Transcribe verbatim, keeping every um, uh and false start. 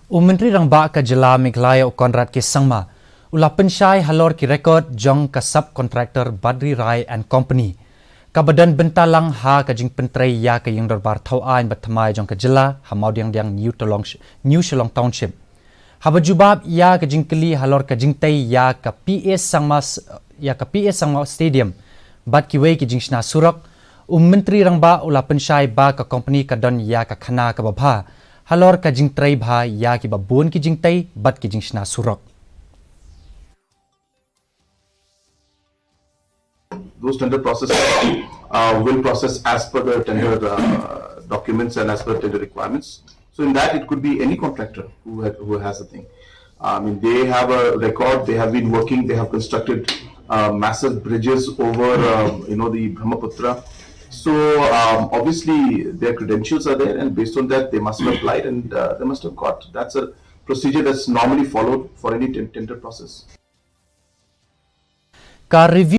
U Myntri Rangbah ka Jylla Meghalaya u Conrad K Sangma u la pynshai halor ki rekod jong ka subcontractor Badri Rai and Company, kaba don bynta lang ha ka jingpyntrei ïa ka ïing dorbar thaw aiñ bad thymmai jong ka jylla ha Mawdiangdiang, New Shillong, New Shillong Township. Haba jubab ïa ka jingkylli halor ka jingtei ïa ka P A Sangma, ïa ka P A Sangma Stadium bad kiwei ki jingshna surok, u Myntri Rangbah u la pynshai ba ka company ka don ïa ka khana kaba bha halor ka jingtrei bha ïa kiba bun ki jingtei bad ki jingshna surok. Those tender processes uh, will process as per the tender uh, documents and as per tender requirements. So in that, it could be any contractor who, had, who has a thing. I mean, they have a record. They have been working. They have constructed uh, massive bridges over, uh, you know, the Brahmaputra. So um, obviously, their credentials are there, and based on that, they must have applied and uh, they must have got. That's a procedure that's normally followed for any tender process. Ka review